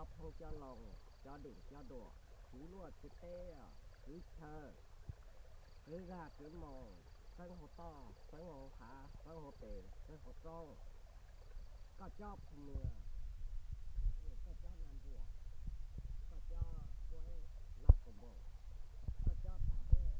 Cov phooj cov loos, cov deem cov duam, kwv luaj kwv teb, kwv chaw, kwv zaj kwv moos, xeeb hauv toj, xeeb hauv hav, xeeb hauv pes, xeeb hauv roob, koj cob phum nws, koj cob nas npuas, koj cob huab laj kaus npoo, koj cob tas huab.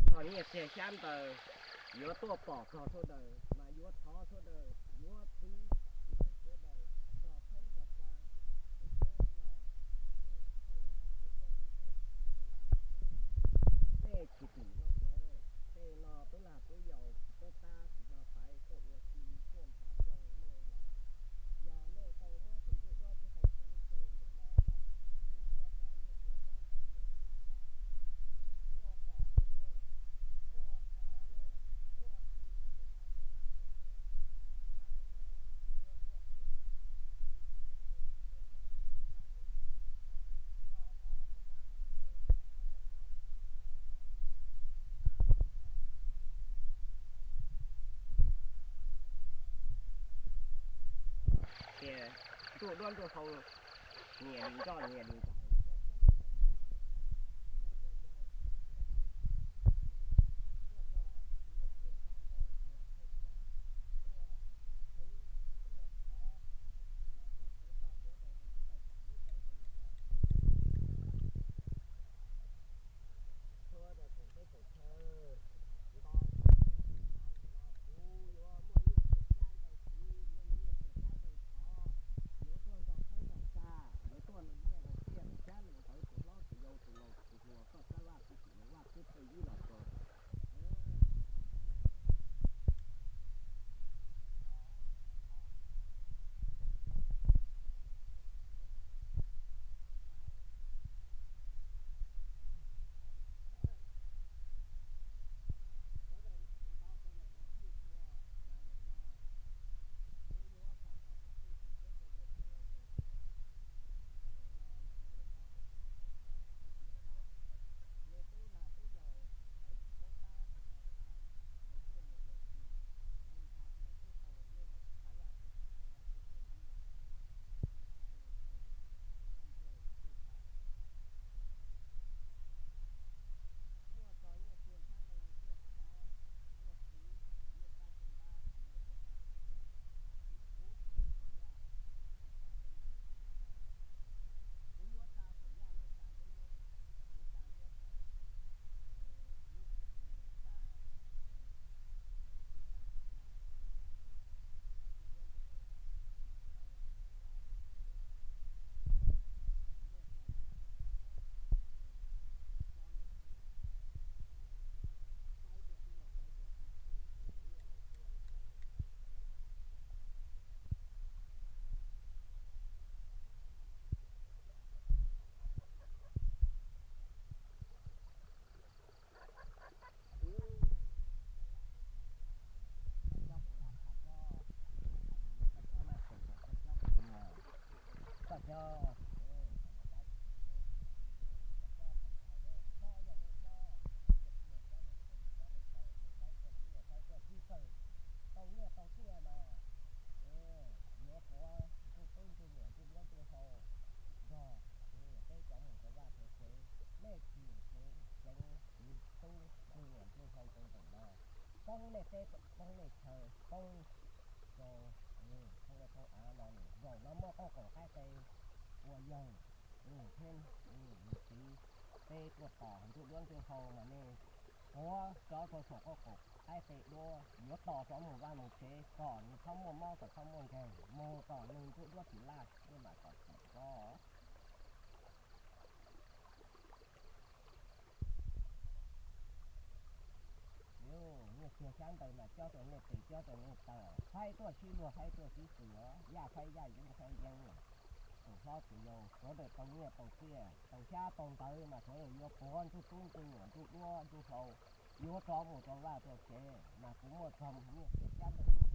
Txog nyiaj txiag xyab ntawv, yuav tuaj pom txog sawv daws mas yuav thov sawv daws, yuav txwv ntawm sawv daws nrog thaub nrog xya, tus tub los, tus tub los, tus tub los, tus tub los, tej tsis tim los txawv, tej no tub lag tub yaus tsis paub tab tsis hlo xaiv tuaj ua si tuaj nphav ploog nej los. Yog nej tau muab tus ntuj duab ntuj hau xeev txog ntawm no lawm, kuv muaj txog nyiaj txiag xyab ntawv mus txij xya, tuaj pom rau nej, tuaj thov nej, tuaj txwv ntawm nej sab tes hav tes tes. Mas ntawm no kuv yuav tuaj txwv ib tug yaj ntawd tsis muaj nyiaj txiag ntawv txog nej cov teb chaws, rau qhov los mus vaj mus tsev, tsis muaj noj tsis muaj haus, ces ntuj duab ntuj hau nyias li nroj nyias li ntais. Txhua daws koom teb koom chaw, nto tau tau ntawm no kuv yuav muaj nyiaj txiag xyab ntawv txwv, muaj nyiaj txiag xyab ntawv thov, yuav tuaj nrog thaub nrog xya, yuav tuaj nrog nyiaj nrog txiaj. poob nej teb, poob nej chaw, poob rau, poob av no. Zaum no muaj qauj qaum qaib qe ua yawg thiab nws txiv peb tuaj tos ntsuj duab ntsuj hlauv mas nej quav rov rau saum qauj qaum qaib qe duab, yuav tos rov mus vaj mus tsev kom nws txhob muaj mob kom txhob muaj nkeeg, mus kom nws ntsuj duab tsis laj, nej mam kom txim ko. Yus, nej tiag xyab ntawv mas cob rau nej tes cob rau nej taw, haib tuaj sib luag haib tuaj sib tw os, yaj haib yaj yeeb haib yeeb. Tus hlob tus yau sawv daws tau nyiaj tau txiaj tau xyab tau ntawv mas sawv daws yuav quav ntsuj tub ntsuj nyuam ntsuj duab ntsuj hlauv, yuav rov mus rau vaj rau tsev mas kuv muaj txog nyiaj tiag xyab ntawv.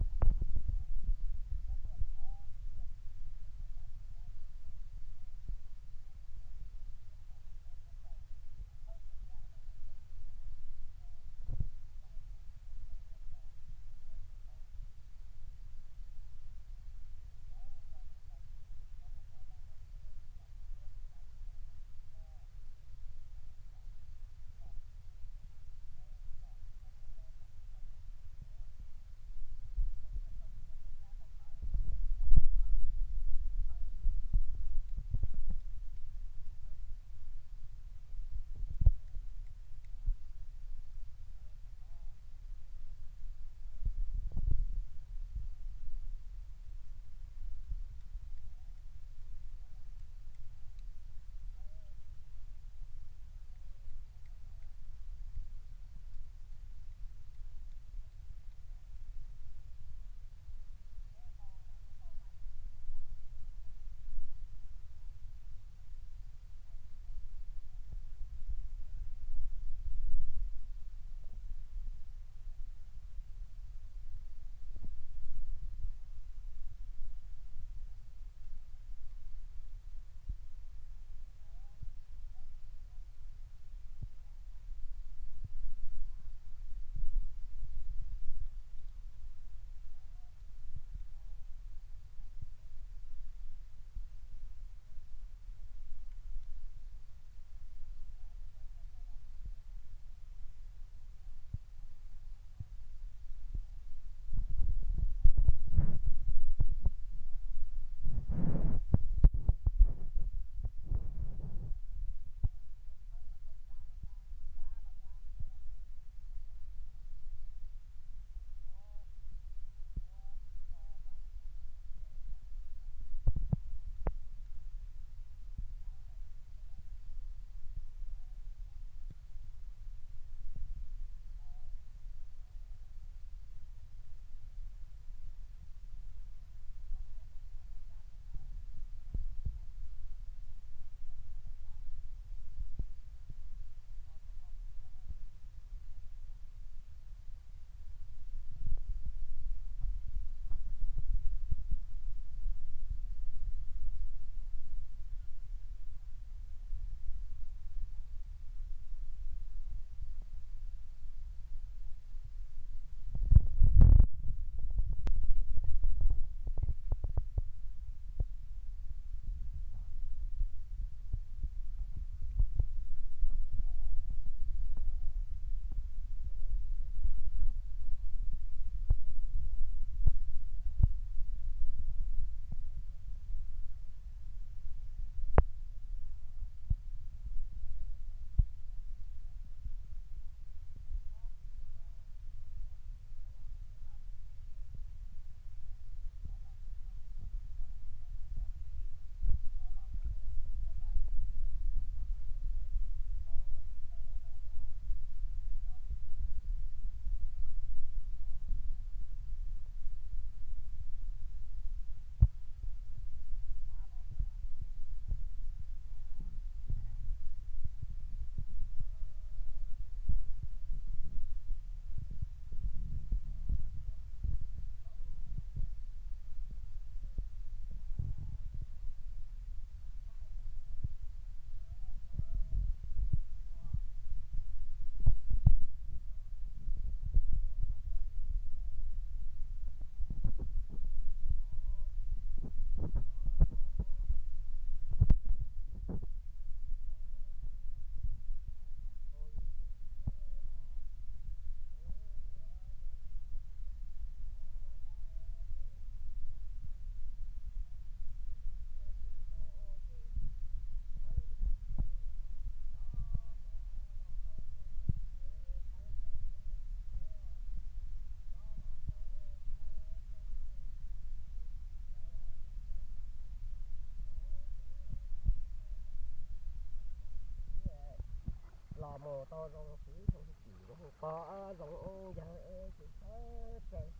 Mus tau zoo kwv zoo tij zoo pog zoo yawg ces sawv tsees.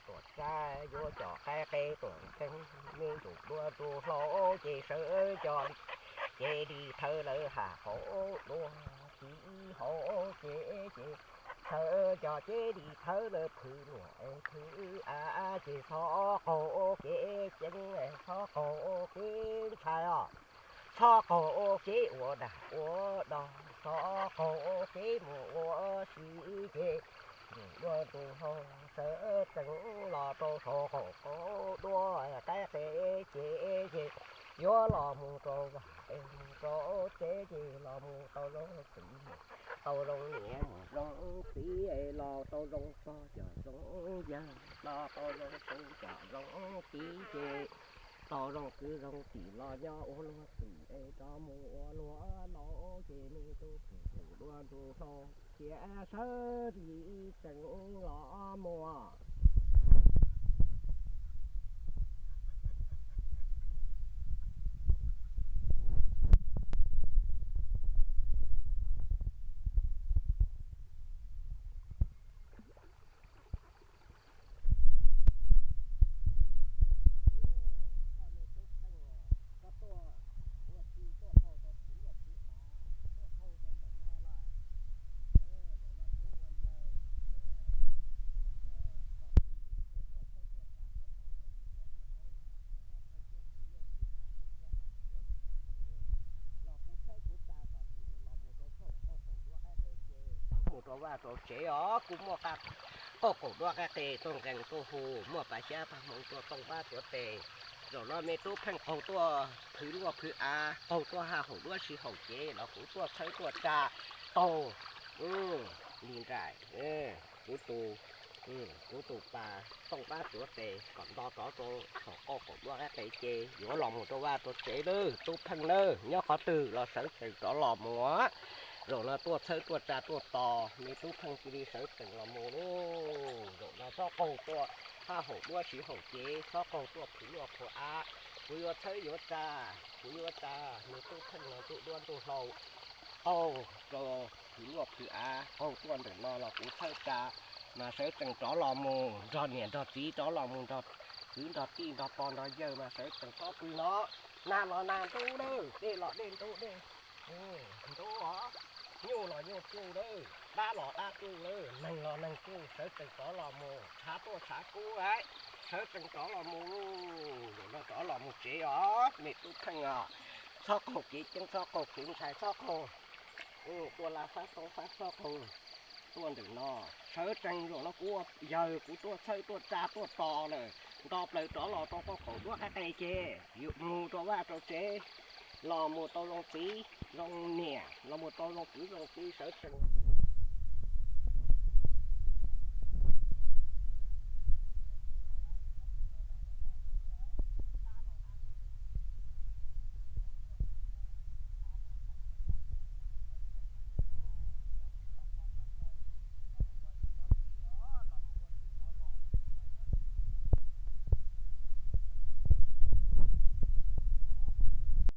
Tuam tsav yuav cov qaib qe tuam tseeb, me ntsis dua tus hlau ces sawv cov cev dim thawb lawv hauv dua, txiv hauv ces ces sawv cov cev dim thawb lawv phwv niam phwv av ces txhob qaug kev ceeb, txhob qaug kev ntshai os. Txhob qaug kev ua dag ua dog, txhob qaug kev mus ua si ces ntsis dua tus hlau sawv tsees los rau saum qaum qaum dua qaib qe ces ces yuav los mus rau vaj es mus rau tsev ces los mus tau zoo txiv, tau zoo niam mus zoo txiv, los tau zoo pog cov zoo yawg, los tau zoo tub cov zoo txiv ces tau zoo kwv zoo tij los nyob ua luag txiv es rov mus ua luag laus ces me tub pheej tus dua tus hlau thiaj sawv tsees los mus. Mus rau vaj rau tsev os, kuv muaj qab qauj qaum duab qab qe tuaj nkees tuaj hu, muaj pas xyab pas hmoov tuaj tooj pab tuav tes. Zaum no me tub pheej qaug tuaj phwv luaj phwv av, qaug tuaj haj haum duab si haum cev los kuv tuaj txhawb tuaj tsa taug li nraim kuv tus, kuv tus pas tooj pab tuav tes kom nto rov rau saum qauj qaum duab qab qe ces yuav los mus rau vaj rau tsev lawm. Tub pheej nawb, nyob qhov twg los sawv tsees rov los mus. Zaum no tuaj txhawb tuaj tsa tuaj tos, me tub pheej cia li sawv tsees los mus lauj. Zaum no txhob qaug tuaj haj haum duab si haum cev, txhob qaug tuaj phwv luaj phwv av. Kuv yuav txhawb yuav tsa, kuv yuav tsa me tub pheej no ntuj duab ntuj hlau qaug rau phwv luaj phwv av, qaug tuaj ntawm no los kuv txhawb tsa mas sawv tsees rov los mus nrog niam nrog txiv, rov los mus nrog kwv nrog tij nrog pog nrog yawg mas sawv tsees txhob pw no. Nag los nag ntub lawm, dej los dej ntub dej ntub os, nyuj los nyuj tsuj lawm, dab los dab tsuj lawm, neeg los neeg tsuj, sawv tsees rov los mus, tshav tuaj tshav kub lawm, sawv tsees rov los mus lauj. Zaum no rov los mus tsev os me tub pheej os. Txhob qaug kev ceeb, txhob qaug kev ntshai, txhob qaug tuaj laj fab toob fab, txhob qaug tuaj ntawm no. Sawv tsees, zaum no kuv ua yawg kuv tuaj txhawb tuaj tsa tuaj tos lawm, nto plaws rov los rau qauj qaum duab qab qe ces yuav mus rau vaj rau tsev, los mus tau zoo txiv zoo niam, los mus tau zoo kwv zoo tij, sawv tsees